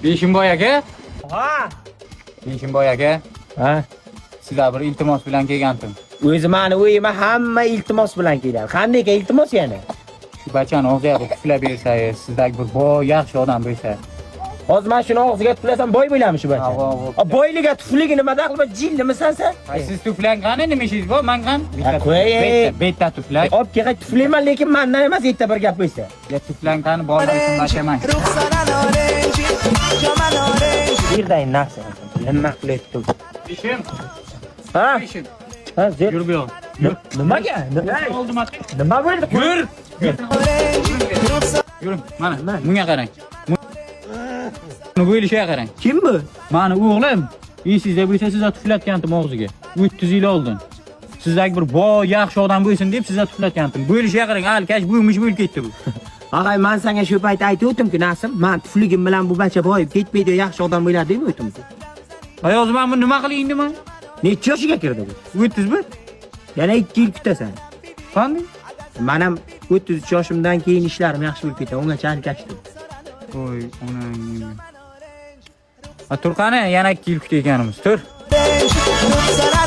Beshimboy aka, Ha. Beshimboy aka, Ha. sizlar bir iltimos bilan kelgandim. O'zi mani uyima hamma iltimos bilan keladi. Qanday ekan iltimos yana? Shu bachani og'ziga bir tuflab bersangiz, sizdagi bir boy, yaxshi odam bo'lsa. Hozir men shuni og'ziga tuflasam boy bo'ladimi shu bacha? Ha, vo, vo. A, boyliga tufligi nima daxli bor? Jillimisan sen? Ay, siz tuflang qani, nima ishingiz bor? Man qani? Bitta qo'y. bitta tuflang. Olib kelg'ay tuflayman, lekin mandan emas, yerda bir gap bo'lsa. Ya tuflang qani, bolalar uchun bashaman. Yerdayin narsa. Nima qilyapti? Beshim, Ha? beshim. Ha, zer. Yur bu yoq. Nimaga? Oldim aka. Nima bo'ldi? Yur. Yuring, mana bunga qarang. Buni bo'lishiga qarang. Kim bu? Mani o'g'lim, esingizda bo'lsa sizlar tuflatgandim og'ziga. 30 yil oldin. Sizdagi bir boy, yaxshi odam bo'lsin deb sizlar tuflatgandim. Bo'lishiga qarang, alkash bo'lmish bo'lib ketdi bu. Ag'ay, men senga shu payt aytuvdim-ku, Nasim, men tufligim bilan bu bacha boyib ketmaydi, yaxshi odam bo'ladi deb aytdim. Ay, hozir men buni nima qilay endi man? Necha yoshiga kirdi bu? 31. Yana 2 yil kutasan. Qanday? Men ham 33 yoshimdan keyin ishlarim yaxshi bo'lib ketadi. Ungacha alkashdim. Voy, onangni. Ha, tur qani, yana 2 yil kutayotganimiz. Tur. Ruxsara